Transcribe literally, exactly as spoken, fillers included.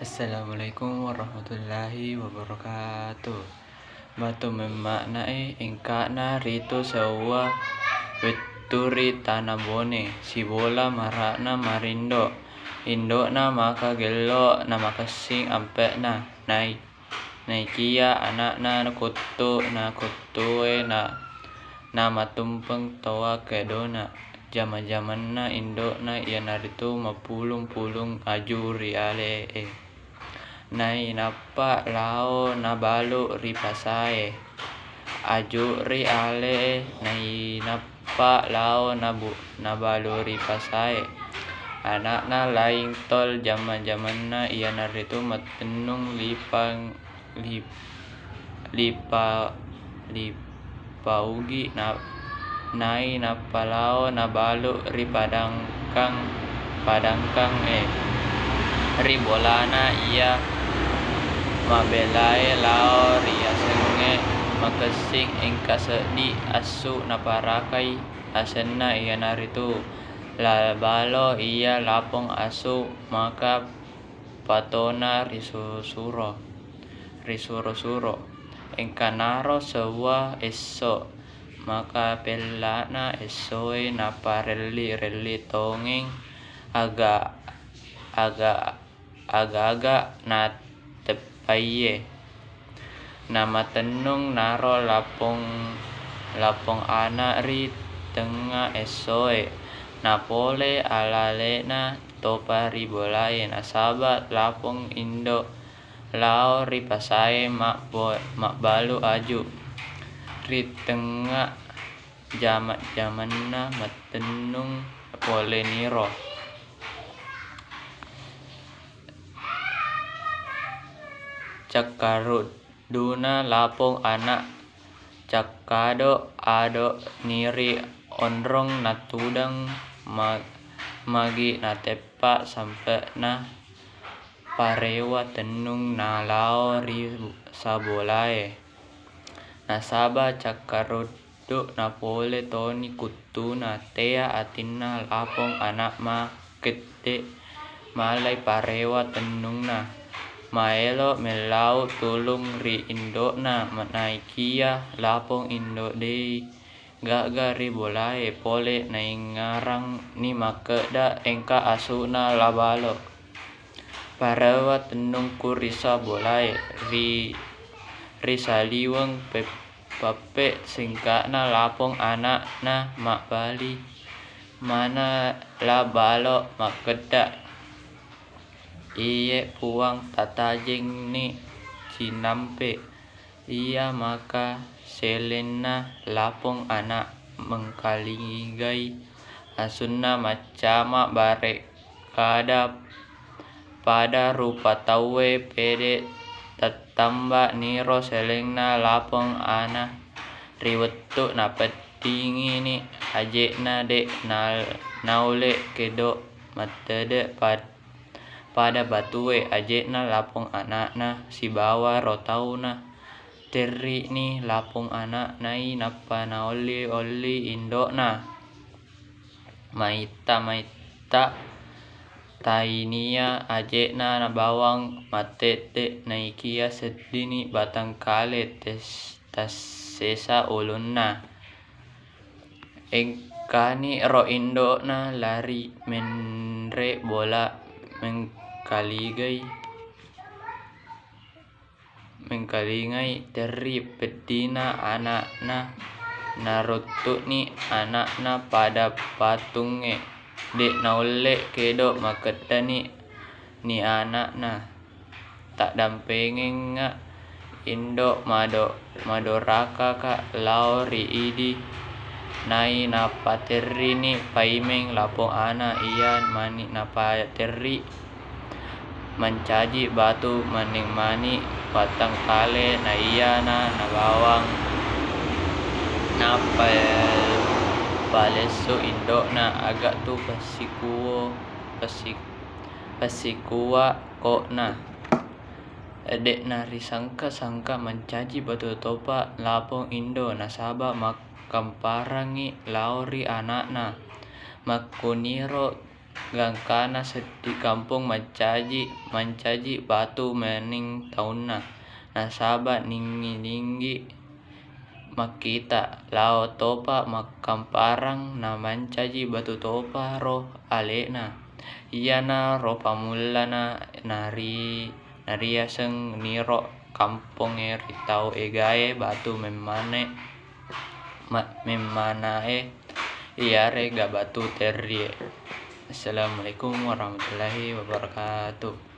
Assalamualaikum warahmatullahi wabarakatuh. Batu memma'nae engka'na ritu seuwa wettu ri Tana Bone, sibola mara'na marindo. Indo'na maka gello na makessing ampe'na. Nai-, naikia ana'na kuttu na kuttue na, na matumpeng toa kedona. Jama-jamanna indo'na iyanaritu mapulung-pulung aju ri ale'e. Nainappa lao nabalu ri pasae. Aju ri ale'e, nainappa lao nabu-, nabalu ri pasae. Ana'na laing tol jama-jamanna iyanaritu mattennung lipang-, lip-, lipa-, lip-, paugi na-, nainappa lao nabalu ri padangkang, padangkang e. Ri bolana iya mabelae lao ri asengnge makessing engka seddi assu naparakai asenna iyanaritu La Balo iya lapong asu maka patona risusuro, risuro-suro. Engkanaro seuwa esso, maka pella'na essoe naparelli-relli tongeng aga, aga, aga-aga nateppaie. Namatennung naro lapong, lapong ana ri tengnga essoe. Napole alale'na topa ri bolae, nasaba lapong indo lao ri pasae mabbo-, mabbalu aju. Ri tengnga jama-, jamanna mattennung poleniro. Cakkarudduna lapong ana, cakkado ado niri onrong natudang ma-, magi nateppa sampe'na parewa tennung nalao ri sabolae. Nasaba cakkaruddu napole toni kuttuna, tea atinna lapong ana makkedde malai parewa tennungna. Maelo mellau tulung ri indo'na, ma-, naikia lapong indo dei gaga ri bolae pole naingngarang ni makkeda engka asuna La Balo. Parewa tennungku ri sabolae, ri, ri saliweng pe-, pappe singka'na lapong ana'na mabbali. Mana La Balo makkeda, "Iye Puang, tatajengni cinampe." Iya maka selenna lapong ana mengkalingai asunna maccama bare kada pada rupa tauwe pede tattamba niro selenna lapong ana ri wettu napettingini aje'na de na-, naulle kedo mattede pad-, pada batue aje'na lapong ana'na sibawa ro tauna. Terri'ni lapong ana'nai nappa naolli-olli indo'na. Maitta-maitta tainia aje'na na bawang mattedde naikia seddini batang kale tes-, tassesa ulunna. Engkani ro indo'na lari menre bola mengkaligai, mengkalingai terri peddina ana'na, naruttu'ni ana'na pada patungnge, de' naulle kedo makeddani ni ana'na. Taddampengengnga indo mado-, madorakaka lao ri idi. Nai napaterrini paimeng lapong ana iya mani napaterri mancaji batu maneng mani wattang kale na iyana nabawang. Nappa palessu indo'na aga tu passikuo, passi-, passikua ko'na. De'na risangka-sangka mancaji batu topa lapong indo nasaba makkamparangngi lao ri ana'na. Makkuniro Gangkana seddi kampong mancaji, mancaji batu mening taunna. Nasaba ninggi-ninggi makkita lao topa makkamparang, namancaji batu topa ro alena. Iyana ro pamullana nari-, nariaseng niro kampongnge ri tau egae batu memmane-, ma-, memmanae, iyarega batu terrie. Assalamualaikum warahmatullahi wabarakatuh.